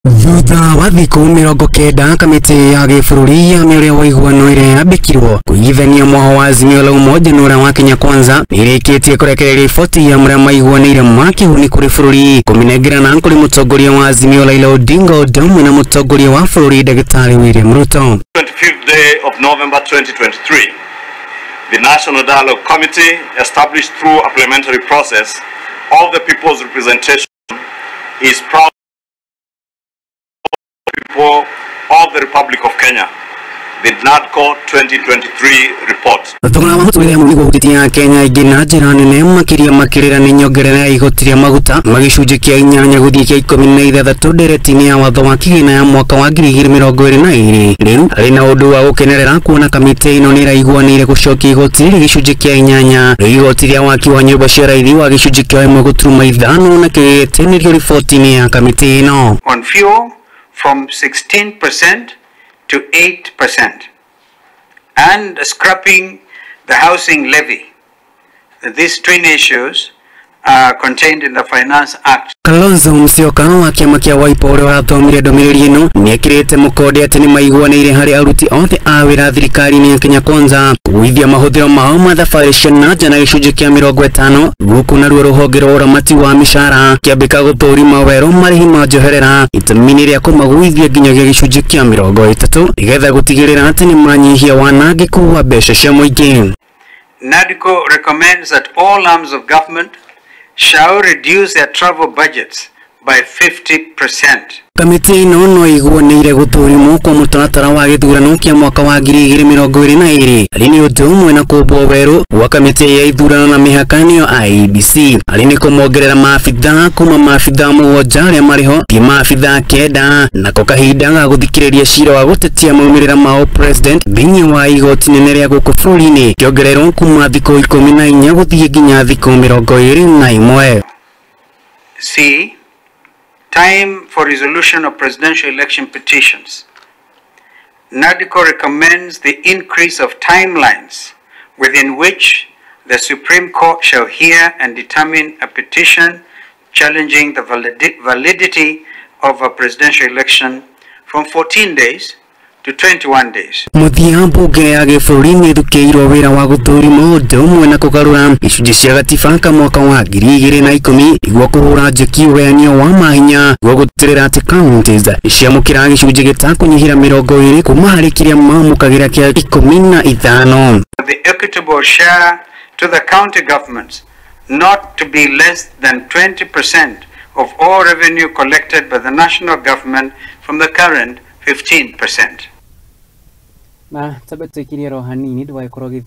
Thutha wa thikũ 90 kamĩtĩ ya gĩbũrũri ya mĩario ya ũiguano ĩrĩa yambĩkirwo kũiguithania mwaho wa Azimio la Umoja na ũrĩa wa Kenya Kwanza nĩĩrĩkĩtie kũrekereria riboti ya marĩa maiguanĩire ma kĩhuni kũrĩ bũrũri kũmĩnengerana kũrĩ mũtongoria wa Azimio Raila Odinga ũndũ ũmwe na mũtongoria wa bũrũri Ndagĩtarĩ William Ruto. 25th day of November 2023, the National Dialogue Committee, established through a parliamentary process of the people's representation, is proud people of the Republic of Kenya, the NADCO 2023 report. Thogora wa mũtũrĩre nĩguo ũhutĩtie Kenya aingĩ na njĩra nene makĩria makĩrĩra nĩ nyongerera ya igoti rĩa maguta ma gĩcunjĩ kĩa 8 gũthiĩ kĩa 16 ndereti-inĩ ya watho wa kĩgĩna ya mwaka wa 2022. Rĩu harĩ na ũndũ wa gũkenerera kuona kamĩtĩ ĩno nĩ ĩraiguanĩire gũcokia igoti rĩrĩ gĩcunjĩ kĩa 8 rĩu igoti rĩa waki wa nyũmba cia raithi wa gĩcunjĩ kĩa 1.5 na kĩgĩte nĩrĩo riboti-inĩ ya kamĩtĩ ĩno. On fuel from 16% to 8% and scrapping the housing levy. These twin issues are contained in the Finance Act. Kalonzo Musyoka wa kĩama kĩa Wiper ũrĩa ũrathomire ndũmĩrĩri ĩno nĩekĩrĩte mũkonde atĩ nĩmaiguanĩire harĩ aruti othe a wĩra thirikari-inĩ ya Kenya Kwanza kũgũithia mahũthĩro mao ma thabarĩ cia na nja na gĩcunjĩ kĩa 50 gũkũ naruo rũhonge rwa ũramati wa mĩcara kĩambĩka gũthũrima werũ marĩhi ma njoherera itemi-inĩ rĩa kũmagũithia nginyagia gĩcunjĩ kĩa 30 nĩgetha gũtigĩrĩra atĩ nĩmanyihia wanangĩku wa mbeca cia mũingĩ. NADCO recommends that all arms of government shall reduce their travel budgets by 50%. Kamĩtĩ ĩno no ĩiguanĩire gũthũrimwo kwa mũtaratara wa gĩthurano kĩa mwaka wa 2022 arĩ nĩ ũndũ ũmwe na kũmbwo werũ gwa kamĩtĩ ya ithurano na mĩhaka nĩyo IEBC arĩ nĩ kũmongerera maabithaa kuma maabithaa 7 arĩa marĩ ho nginya maabithaa 9 nako kahinda ga gũthikĩrĩria cira wa gũtetia maumĩrĩra ma president thĩinĩ wa igoti nene rĩa gũkũ bũrũri-inĩ kĩongererwo kuma thikũ 14 gũthiĩ nginya thikũ 21. C. Time for resolution of presidential election petitions. NADCO recommends the increase of timelines within which the Supreme Court shall hear and determine a petition challenging the validity of a presidential election from 14 days to 21 days. Mũthia mbunge ya gĩbũrũri nĩ ĩthukĩirwo wĩra wa gũthũrima ũndũ ũmwe na kũgarũra icunjĩ cia gatiba ka mwaka wa 2010 nĩguo kũhũra njeki ũgayanio wa mahinya nĩguo gũtigĩrĩra atĩ counties ciamũkĩra gĩcunjĩ gĩtakũnyihĩra 20 kuma harĩ kĩrĩa mamũkagĩra kĩa 15. The equitable share to the county governments not to be less than 20% of all revenue collected by the national government from the current 15%. Na tabete ikirie ro hanini ndũgagĩkorwo.